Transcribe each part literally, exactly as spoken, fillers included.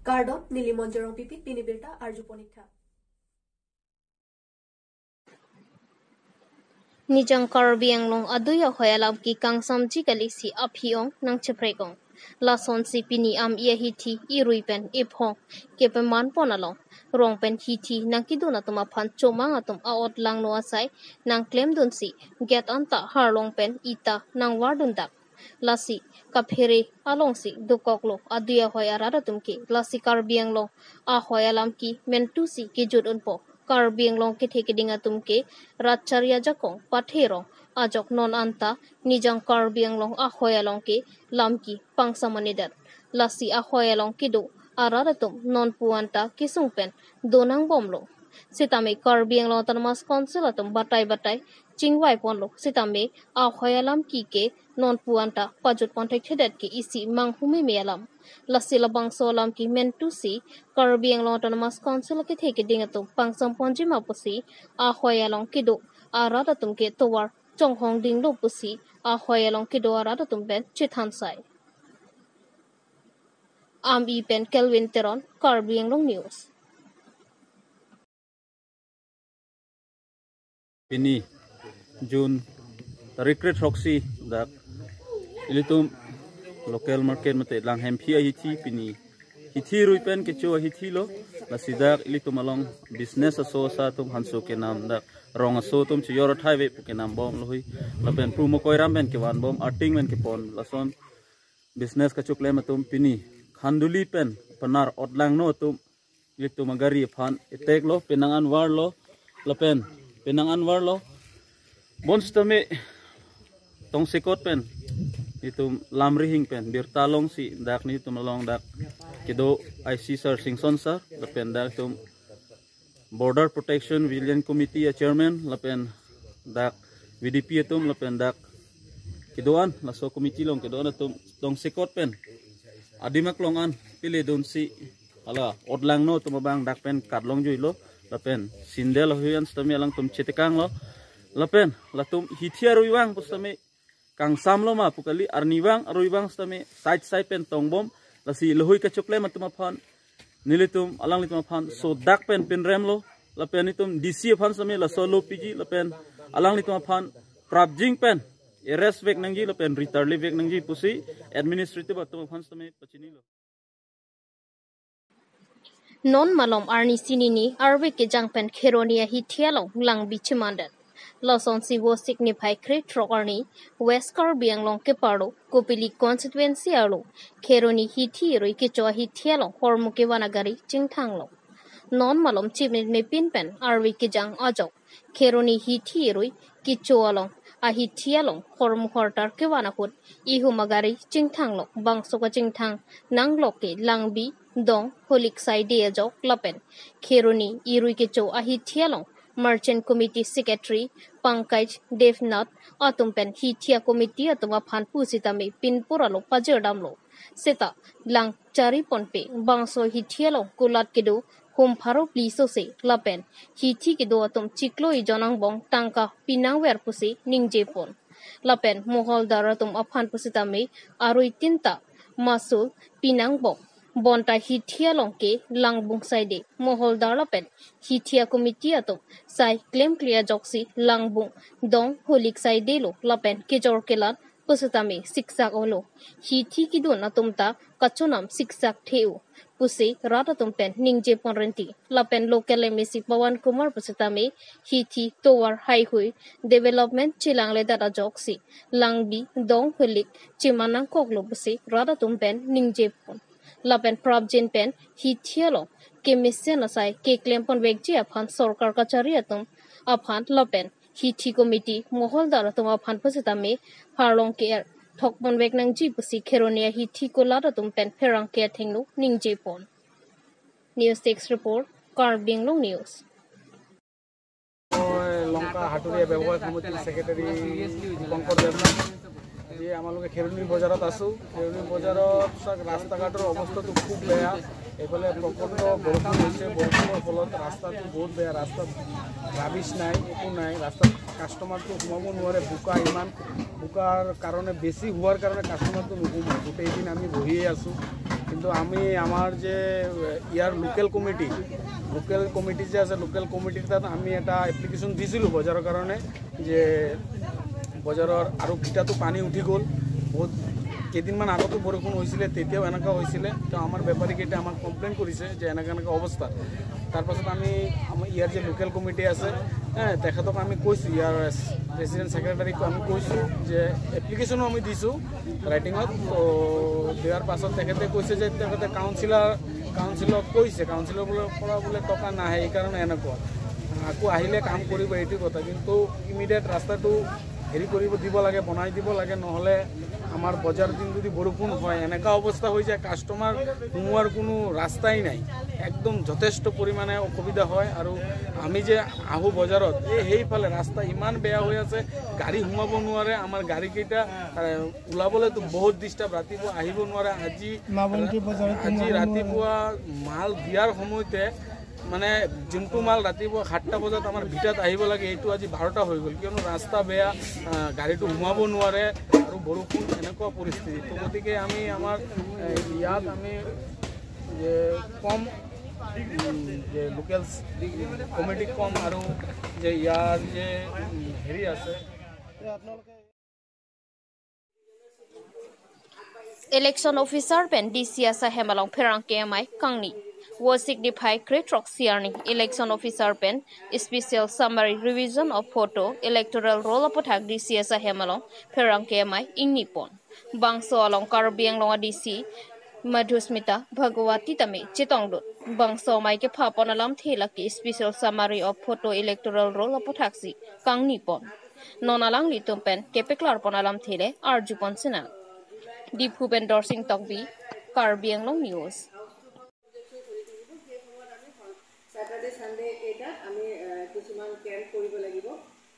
Kardom, neli Monjorong Pipit, pini birta arjupon ik tha. Nijang Karbi Anglong adui ahoi alam ke kangsamji kali si aphi-ong nangcheprek-ong. Lasonsi pini Ami ahithi irui pen iphong kepemanpon along, rong pen hithi nangkedun atum aphan chomang atum a-ot langno asai nangklemdunsi gate anta harlong pen ita nangvardundak. Lasi kaphere alongsi dokoklo adui ahoi arat atum ke. Lasi Karbi Anglong ahoi alam ke mentusi kejut unpo. Karbi Anglong kethe keding atum ke rat chari ajakong pathe rong ajok non anta Nijang Karbi Anglong ahoi along ke lam ke pangsamanidet. Lasi ahoi along kedo arat atum nonpu anta kesung pen donangbomlo. Sitame Karbi Anglong Autonomous Council atum batai batai chingvaiponlo. Sitame ahoi alam ke ke nonpu anta pajutpon thekthedet ke isi manghumeme alam. Lasi labangso alam ke mentusi Karbi Anglong Autonomous Council kethe keding atum pangsamponji ma pusi ahoi along kedo arat atum ke tovar chonghong dinglo pusi ahoi along kedo arat atum pen chethansai. Ami pen Kelvin Teron, Karbi Anglong News. Pini June tarik kre-throksi dak ilitum local market mate Langhemphi ahithi pini hithi rui pen kecho ahithi lo. Lasi dak ilitum along business aso asa atum hanso kenam dak rong aso atum chijor athai ve pu kenambomlo hei. Lapen Pu Mokoi Ram pen kevanbom, arting pen kepon, lason business kachoklem atum pini Khanduli pen Panar ot langno atum ilitum agari aphan attack lo, penang anvarlo, lapen penang anvarlo. Bonsitame tongsekot pen itum Lamrihing pen birta longsi dak nitum along dak kedo I C sir, Singson sir, lapen dak itum Border Protection Vigilance Committee a-chairman, lapen dak V D P atum, lapen dak kedo-an, laso committee along kedo-an atum tongsekot pen adim aklong an piledunsi hala ot langno atum abang dak pen katlongjuilo, lapen sindel ahui an sitame alangtum chetekanglo, lapen latum hithi arui vang pusitame kangsamlo ma pu kali, arnivang arui vang sitame side side pen tongbom. Lasi lahei kachoklem atum aphan, nelitum alanglitum aphan sodak pen pinremlo, lapen itum D C aphan sitame laso lo piji, lapen alanglitum aphan prapjin pen arrest vek nangji lapen ritarli vek nangji pusi administrative atum aphan sitame pachinilo. Non malom arni sinini arve kejang pen Kheroni ahithi along langbi chemandet. Lasonsi Vosik niphai kre-throk arni West Karbi Anglong keparlo Kopili constituency arlo Kheroni hithi rui kecho ahithi along hormu kevan agari chingthanglo. Non malom chimit mepin pen arve kejang ajok Kheroni hithi rui kecho along ahithi along hormu hortar kevan ahut ihum agari chingthanglo. Bangso kachingthang nanglok ke langbi, dong, holik saide ajok lapen Kheroni irui kecho ahithi along Merchant Committee Secretary Pankaj Devnath atum pen hithi a-committee atum aphan pusitame pinpur alo pajirdamlo. Seta lang chariponpe bangso hithi along kulat kedo hum pharo pli sose lapen hithi kedo atum chiklo ijon angbong tangka pinangver pusi ningjepon. Lapen moholdar atum aphan pusitame arui tinta masul pinangbom. Bonta hithi along ke langbung saide moholdar lapen hithi a-committee atum sai klemkle ajoksi langbung, dong, holik saidelo lapen kejor kelan pusitame siksak olo. Hithi kedun atum ta kachonam siksak the-o pusi rat atum pen ningjeponrenti. Lapen local M A C Pawan Kumar pusitame hithi tovar haihui development chelangledet ajoksi langbi, dong, holik cheman nangkoklo pusi rat atum pen ningjepon. Lapen prapjin pen hithi along kemesen asai keklemponvekji aphan sorkar kachari atum aphan lapen hithi committee moholdar atum aphan pusitame harlong ke-er thokponvek nangji pusi Kheroni ahithi kulat atum pen pherangke athengno ningjepon. News Desk Report, Karbi Anglong News. মই লংকা হাটুৰীয়া ব্যৱসায় সমিতিৰ ছেক্ৰেটাৰী দীপংকৰ দেৱনাথ। আজি আমালোকে খেৰণি বজাৰত আছো। খেৰণি বজাৰত চাওক, ৰাস্তা ঘাটৰ অৱস্থাটো খুব বেয়া। এইফালে প্ৰচণ্ড বৰষুণ হৈছে, বৰষুণৰ ফলত ৰাস্তাটো বহুত বেয়া। ৰাস্তাত ৰাবিছ নাই, একো নাই। ৰাস্তাত কাষ্টমাৰটো সোমাব নোৱাৰে, বোকা ইমান। বোকাৰ কাৰণে, বেছি হোৱাৰ কাৰণে কাষ্টমাৰটো নোসোমায়। গোটেই দিন আমি বহিয়ে আছো। কিন্তু আমি আমাৰ যে ইয়াৰ লোকেল কমিটি, লোকেল কমিটি যে আছে, লোকেল কমিটিৰ তাত আমি এটা এপ্লিকেশ্যন দিছিলোঁ বজাৰৰ কাৰণে, যে বজাৰৰ আৰু ভিটাটো পানী উঠি গ'ল। বহুত কেইদিনমান আগতো বৰষুণ হৈছিলে, তেতিয়াও এনেকুৱা হৈছিলে। তো আমাৰ বেপাৰীকেইটা আমাক কমপ্লেইন কৰিছে যে এনেকুৱা এনেকুৱা অৱস্থা। তাৰ পাছত আমি আমাৰ ইয়াৰ যে লোকেল কমিটি আছে, হে, তেখেতক আমি কৈছোঁ, ইয়াৰ প্ৰেচিডেণ্ট ছেক্ৰেটাৰীক আমি কৈছোঁ যে এপ্লিকেশ্যনো আমি দিছোঁ ৰাইটিঙত। তো দিয়াৰ পাছত তেখেতে কৈছে যে তেখেতে কাউন্সিলৰ, কাউন্সিলক কৈছে, কাউন্সিলৰ বোলে, পৰা বোলে টকা নাহে, এইকাৰণে এনেকুৱা। আকৌ আহিলে কাম কৰিব, এইটো কথা। কিন্তু ইমিডিয়েট ৰাস্তাটো হেৰি কৰিব দিব লাগে, বনাই দিব লাগে, নহ'লে আমাৰ বজাৰত যদি বৰষুণ হয়, এনেকুৱা অৱস্থা হৈ যায়, কাষ্টমাৰ সোমোৱাৰ কোনো ৰাস্তাই নাই। একদম যথেষ্ট পৰিমাণে অসুবিধা হয়। আৰু আমি যে আহোঁ বজাৰত, এই সেইফালে ৰাস্তা ইমান বেয়া হৈ আছে, গাড়ী সোমাব নোৱাৰে। আমাৰ গাড়ীকেইটা, এ, ওলাবলৈতো বহুত ডিষ্টাৰ্ব, ৰাতিপুৱা আহিব নোৱাৰে। আজি মাবন্তি বজাৰত আজি সোমাব নোৱাৰে। ৰাতিপুৱা মাল দিয়াৰ সময়তে, মানে, যোনটো মাল ৰাতিপুৱা সাতটা বজাত আমাৰ ভিটাত আহিব লাগে, এইটো আজি বাৰটা হৈ গ'ল, কিয়নো ৰাস্তা বেয়া, আহ, গাড়ীটো সোমাব নোৱাৰে আৰু বৰষুণ, এনেকুৱা পৰিস্থিতি। তো গতিকে আমি আমাৰ, এ, ইয়াত আমি যে কম, উম, যে লোকেল কমিটিক কম আৰু যে ইয়াৰ যে, উম, হেৰি আছে, Election officer pen D C S ahem along pherangke amei kangni. Vosik niphai kre throksi arni election officer pen special summary revision of photo electoral roll aputhak D C S ahem along pherangke amei ingni pon. Bangso along Karbi Anglong a D C Madhusmita Bhagawati tame chetongdun. Bangso amei kepha pon alamthe lake special summary of photo electoral roll aputhak si kangni pon. Non alanglitum pen kepeklar pon alamthe le arju pon sinang. Diphu pen Dorsing Tokbi, Karbi Anglong News. Saturday, Sunday কেইটাত আমি, আহ, কিছুমান কেম্প কৰিব লাগিব।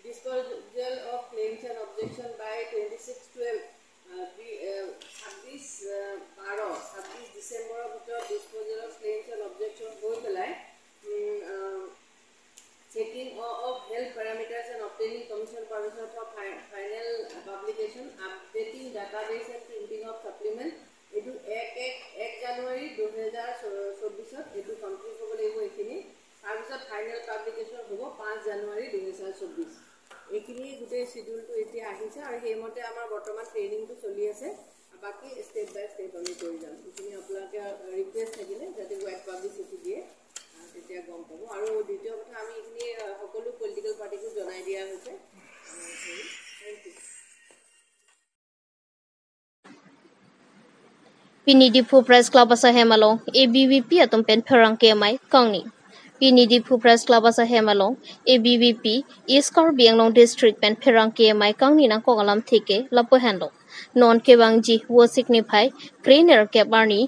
Disposal of claims and objection by twenty six twelve, আহ, বি-, আহ, ছাব্বিছ, আহ, বাৰ, ছাব্বিছ ডিচেম্বৰৰ ভিতৰত disposal of claims and objection হৈ পেলাই, উম, আহ, checking o-, of health parameters and obtaining commission permission for fi-, final publication, updating database and printing of supplement। এইটো এক এক, এক জানুৱাৰী দুহেজাৰ চৌবিছত এইটো কমপ্লিট হ'ব লাগিব এইখিনি। তাৰপিছত ফাইনেল পাব্লিকেশ্যন হ'ব পাঁচ জানুৱাৰী দুহেজাৰ চৌবিছ। এইখিনি গোটেই শ্বিডিউলটো এতিয়া আহিছে আৰু সেইমতে আমাৰ বৰ্তমান ট্ৰেইনিংটো চলি আছে। বাকী ষ্টেপ বাই ষ্টেপ আমি কৰি যাম। এইখিনি আপোনালোকে ৰিকুৱেষ্ট থাকিলে যাতে ৱাইড পাব্লিচিটি দিয়ে, আহ, তেতিয়া গম পাব। আৰু দ্বিতীয় কথা, আমি এইখিনি, আহ, সকলো পলিটিকেল পাৰ্টিকো জনাই দিয়া হৈছে। Thank you. Pini Diphu Press Club asahem along A B V P atum pen pherangke amei kangni. Pini Diphu Press Club asahem along A B V P East Karbi Anglong District pen pherangke amei kangni nangkok alamthe ke lapu henlo. Non kevangji Vosik niphai kre nerkep arni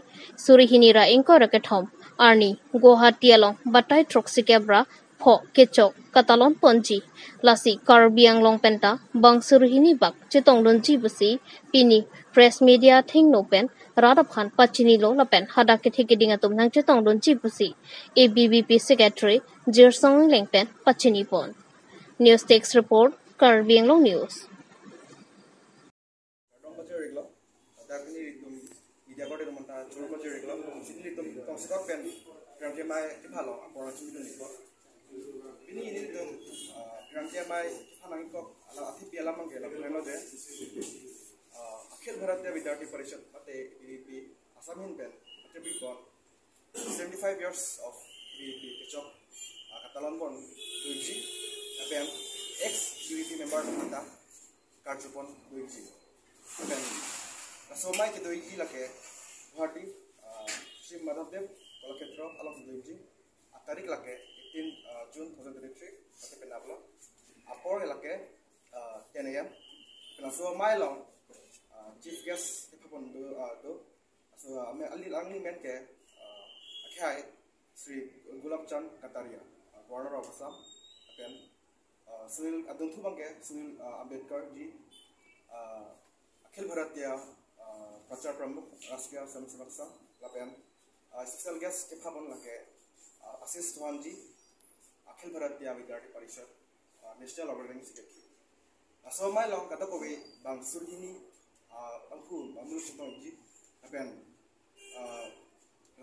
suri hini ra ingkoi ra kethom arni Guwahati along batai throksi kep ra pho kechok katalon ponji. Lasi Karbi Anglong penta bang suri hini bak chetongdunji pusi pini press media athengno pen rat aphan pachinilo lapen hadak kethe keding atum nangchetongdunji pusi A B V P Secretary Jirsong Engleng pen pachini pon. News Desk Report, Karbi Anglong News. Kardom pajir iklo, dak pini itum media korte itum anta churun pajir iklo, sini itum tongsekot pen pherangke amei kepha along apor nangchingdun iklo. Pini ili itum, ah, pherangke amei kepha nangkok alam athepi alam abangke lapu henlo je, ah, Akhil Bharatiya Vidyarthi Parishad mate A B V P Assam ahin pen mate bikon seventy five years of A B V P kechok, ah, katalon pon doji, lapen ex A B V P member atum anta karju pon doji. Lapen laso amei kedoji lake Guwahati, ah, Shri Madhavdev Kalakhetra along doji. Atarik lake eighteen, ah, June two thousand twenty-three, mate pen aplo. Apor lake, ah, ten A M. Laso amei along, ah, chief guest kepha pon do, ah, do. So, ah, me ali, alangli amen ke, ah, akhai Shri Gulab Chand Kataria, ah, Governor of Assam, lapen, ah, Sunil, adungthu abangke Sunil, ah, Ambedkar ji, ah, Akhil Bharatiya, ah, Prachar Pramukh, Rashtriya Swayamsevak Sangh, lapen, ah, special guest kepha pon lake, ah, Ashish Chauhan ji, Akhil Bharatiya Vidyarthi Parishad, ah, National Organizing Secretary. Laso amei along kadokave bang suri hini, ah, bangphu, bang muluk chetongji, lapen Uh,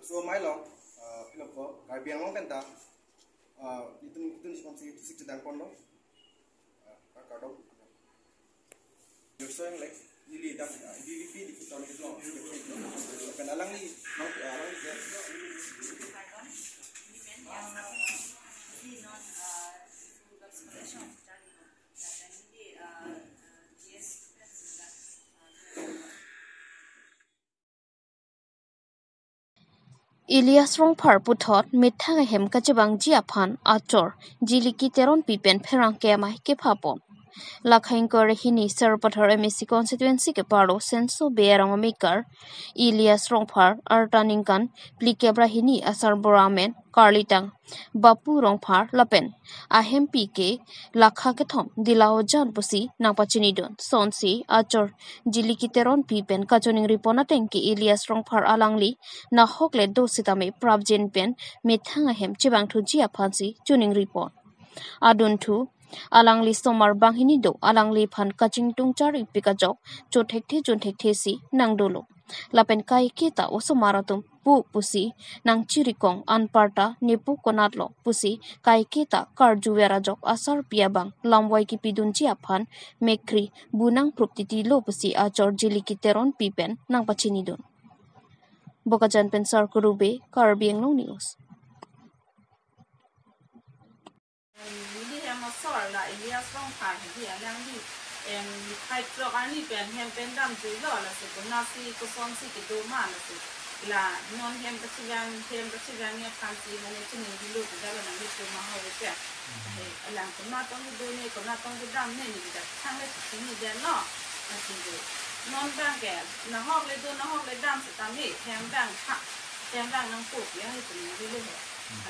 so mai lo, uh, pilo ko, Karbi Anglong penta, uh, itum, itum si kongsi tusik chetang pon lo, uh, kardom. You're showing like, neli dak, uh, B V P di kuton ke lo, kan alangli, no, uh, alangli ya. Elias Rongphar puthot methang ahem kachevangji aphan achor Jiliki Teronpi pen pherangke amei kepapon. Lakha ingkoi ra hini Sarupathar M A C constituency kepado Senso Bey arong amekar Elias Rongphar arta ningkan phlikep ra hini asarbura amen karlitang Bapu Rongphar lapen ahempi ke lakha kethom Dila Ojan pusi nangpachinidun. Sonsi achor Jiliki Teronpi pen kachiningri pon ateng ke Elias Rongphar alangli nahok le do sitame prapjin pen methang ahem chevangthuji aphansi chiningri pon. Adunthu alangli somar banghini do alangliphan kachingtung charipik ajok chothekthe chunthekthe si nangdolo. Lapen kaiketa osomar atum pu pusi nangchirikong anparta nepu konatlo pusi kaiketa karjuver ajok asarpi abang lamvai kipidunji aphan mekkri bu nangprup titilo pusi achor Jiliki Teronpi pen nangpachinidun. Bokajan pen Sarkuru Bey, Karbi Anglong News. Neli hem asor la Elias Rongphar hedi alangli, em, phai throk arni pen hem pen damjuilo, lasi konatsi kosonsi kedo ma lasi. La non hem kachevang, hem kachevang aphansi mane chiningrilo kedalo nanglitum ahoi pen. He, alang konat tong kedo ne, konat tong kedam ne, neli dak thang le chini den lo. Lasi do. Non abang ke, nahok le do, nahok le dam setame, hem abang ha, hem abang nangpo ya, he chiningrilo he.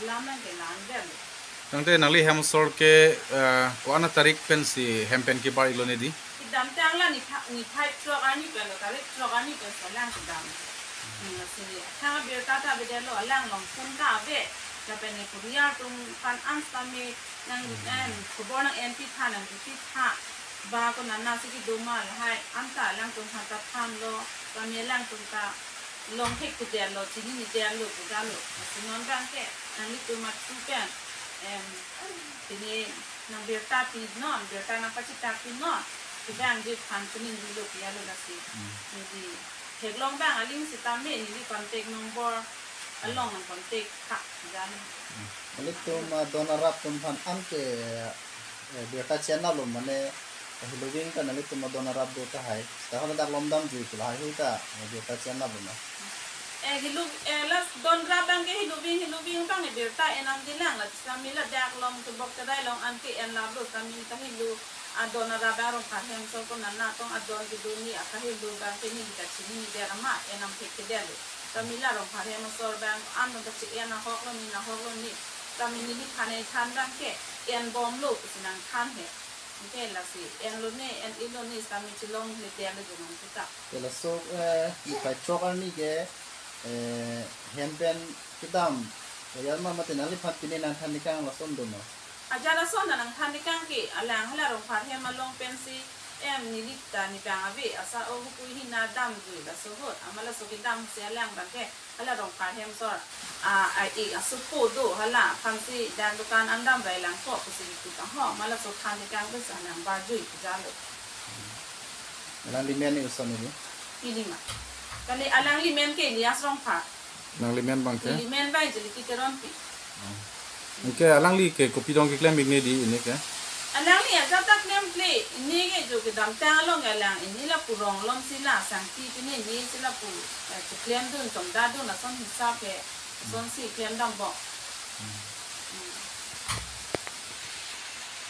Alam abang ke la-an den lo. Tangte nangli hem asor ke, eh, ko-an atarik pensi hem pen kebar-iklo ne di? Kedamtang la ni pha-, ni phai throk arni pen lo, tarik throk arni pen si alang kedam. Hmm, lasi athang abirta ta avedetlo, alang along phone ta ave. Lapen ne kuriar atum aphan an setame nang, hmm, nang khobor nang-enpi tha, nangpipi tha. Ba konatsi kedo ma lahai, anta alangtum aphan ta thanlo, kami alangtum ta longthek kedetlo, chinine detlo, kedalo. Lasi non abang ke, nanglitum mathu pen, em, pini nang birta pinon, birta nangpachitak pinon, kevangji aphan chiningrilo piyalo lasi. Hmm. Neli theklong abang aling setame, neli contact number along nang contact tha, kedalo. Hmm. Nanglitum, ah, don arap atum aphan an ke, eh, birta chenalo mane, eh, Hiluving ta nanglitum adon arap do tahai. Ta hala dak lom damjui pu lahai hui ta, eh, birta chenalo ma. Eh, Hilu, eh, la don arap abang ke Hiluving, Hiluving abang ke birta en nangjilang la, sami ladak along Chibok Terai along an ke en lap lo, sami ta Hilu, ah, don arap abang Rongphar hem asor konat natong adon kedo ni aka Hilu abang ke neli ta chinine det amat en nangthek kedetlo. Sami la Rongphar hem asor abang an ta che-en ahok lo ne, nahok lo ne. Sami neli thane than abang ke en bomlo pusi nangthan he. Anke lasi enlo ne, en-iklo ne, sami chelongle detlo jo nang puta. Ke laso, eh, ni phai throk arni ke, eh, hem pen kedam, eh, yar ma mate nangliphan pine nangthan nikang lason do ma? Ajat ason ta nangthan nikang ke, alang hala Rongphar hem along pensi, em, neli ta ne abang ave, asa o hupui hina damjui laso ahut, amat laso kedam si alang abang ke, hala Rongphar hem asor, ah, ai, asopo do, hala aphansi dang dukan an damrai lang ko pusi tu kang ho, amat laso than nikang pusi nangbarjui kedalo. Alangli men ni koson ni? Ili ma. Kali alangli men ke Elias Rongphar. Nangli men abang ke? Neli men abang Jiliki Teronpi. Oh. Anke alangli ke kopi dong keklem-ik ne di pini ke? Alangli ajat ta klemkle, pini ke jo kedamtang along ke alang pini lapu rong along si la sangti pini pini si lapu, eh, klemdun, tomdadun, lason hisap ke, lasonsi klemdam bom. Hmm. Hmm.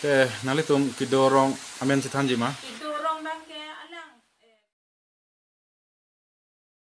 Te nanglitum kedo arong amen chethanji ma?